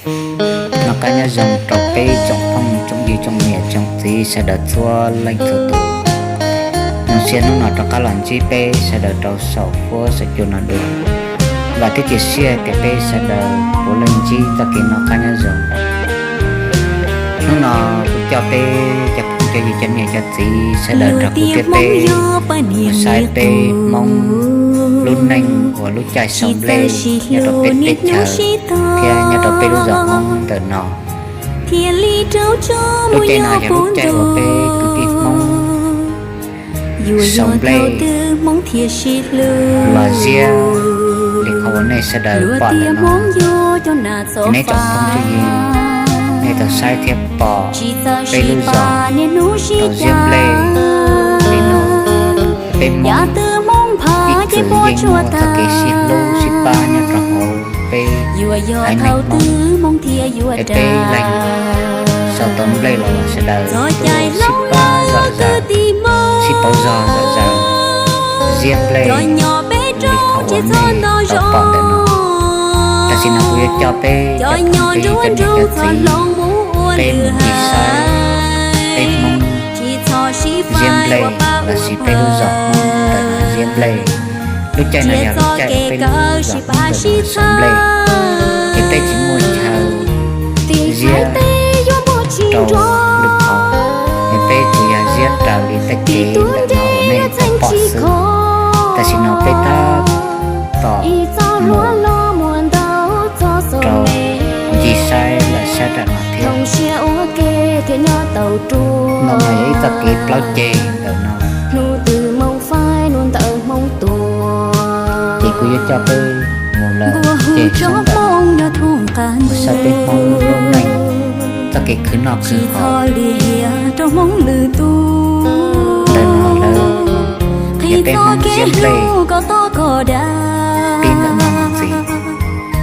Noj qab nyob zoo rau peb tsoom phooj tsoom ywg tsoom niam tsoom txiv sawv daws txhua leej txhua tus. Zoo siab hnub no rov qab los ntsib peb sawv daws rau saum huab saum cua no dua. Vam thiab cia siab tias peb sawv daws puav leej ntsib txoj kev noj qab nyob zoo. Hnub no kuv coj peb cov phooj cov ywg cov niam cov txiv sawv daws nrog kuv thiab peb saib peb Hmoob lub neej uas lub caij sau nplej nyob rau peb teb chaws thiab nyob rau peb lub zos Hmoob ntawm no. Lub caij no yog lub caij uas peb kwv tij Hmoob sau nplej los ziab li qhov uas nej sawv daws pom ntawm no. Neb tsoom phooj ywg, nej tau saib thiab pom peb lub zos tau ziab nplej li no. Peb Hmoob ib txwm yeej muaj txoj kev sib hlub sib pab nyob rau hauv peb haiv neeg Hmoob. Es peb leeg sau tau nplej los sawv daws tuaj sib pab zom zaws, sib pauv zog zom zaws, ziab nplej li qhov uas nej tau pom ntawm no. Tam sim no kuv yuav coj peb cov phooj ywg cov niam cov txiv, peb mus ncig saib peb Hmoob ziab nplej lossis peb lub zos Hmoob ntawm no ziab nplej. Lub caij no yog lub caij uas peb lub zos Hmoob ntawm no sau nplej, ces peb tsis muaj chaw ziab rau lwm qhov, es peb tsuas yog ziab raws li tej kev ntawm no uas nej tau pom xwb. Tam sim no peb tab tom mus rau ncig saib lawm sab nram no thiab. Ntawm no yog ib txoj kev plaub ceg ntawm no. Ces kuv yuav coj peb mus lawm ceg sab nram no, mus saib peb Hmoob lub neej, txoj kev khwv noj khwv haus. Ntawm no lawv yog peb Hmoob ziab nplej, pib ntawm no mus ntxiv.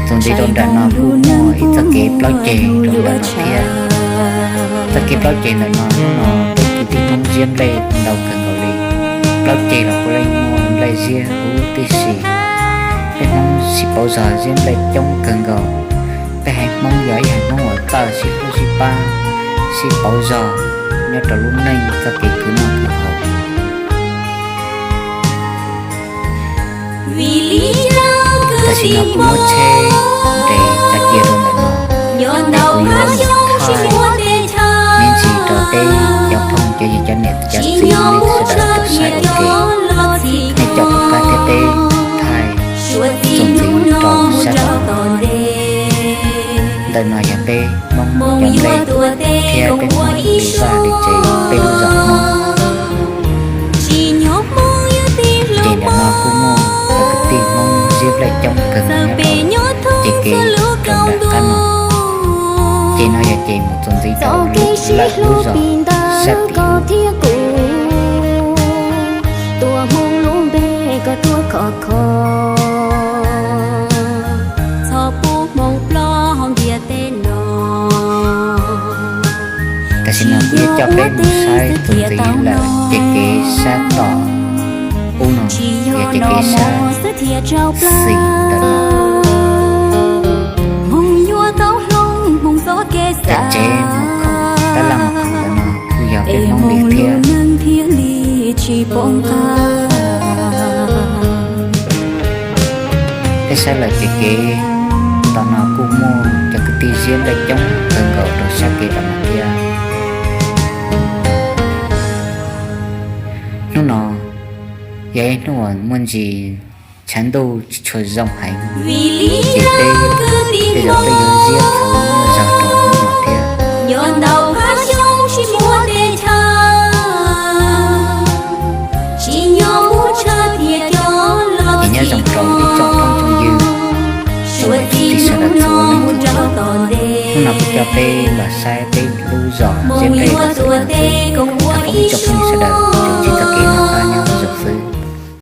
Txuas ntxiv rau nram no kuj muaj ib txoj kev plaub ceg rau ntawm no thiab. Txoj kev plaub ceg ntawm no hnub no peb kwv tij Hmoob ziab nplej ntau kawg nkaus li. Plaub ceg los puav leej muaj nplej ziab huv tib si. Peb Hmoob sib pauv zog ziab nplej coob kawg nkaus. Peb haiv Hmoob yog ib haiv Hmoob uas txawj sib hlub sib pab, sib pauv zog nyob rau lub neej txoj kev khwv noj khwv haus. Tam sim no kuv muab tsheb nres tso cia rau ntawm no, es kuv yuav mus thaij me ntsis rau peb cov phooj cov ywg cov niam cov txiv nej sawv daws tau saib ua ke. Nej caum kuv qab thiab peb thaij txuas ntxiv rau sab tom no. Ntawm no yog peb Hmoob cov nplej thiab peb Hmoob li vaj li tsev peb lub zos Hmoob. Ces ntawm no kuj muaj cov kwv tij Hmoob ziab nplej coob kawg nyob rau ces kev rau nram qab no. Ces no yog ces mus txuas ntxiv rau lawm lub zos sab tim no. Tam sim no kuv yuav coj peb mus saib txuas ntxiv lawm ces kev sab tom ub no, yog ces kev sab xis ntawm no. Cov tsev mos khoom, tab laj mos khoom ntawm no kuj yog peb Hmoob li thiab. Peb saib lawm ces kev tom no kuj muaj cov kwv tij ziab nplej coob kawg nkaus rau sab kev tom no thiab. Hnub no yog ib hnub uas muaj ntsis tshav ntuj tsis tshua zoo heev, ces peb, tej zaum peb yuav ziab txhua lub zog rau hnub no thiab. Ces nyob zoo rau ib tsoom phooj tsoom ywg, tsoom niam txiv sawv daws txhua leej txhua tus. Hnub no kuv coj peb los saib peb lub zos ziab nplej los txog no thiab, thov foom ib tsoom phooj ywg sawv daws tsuas ntsib txoj kev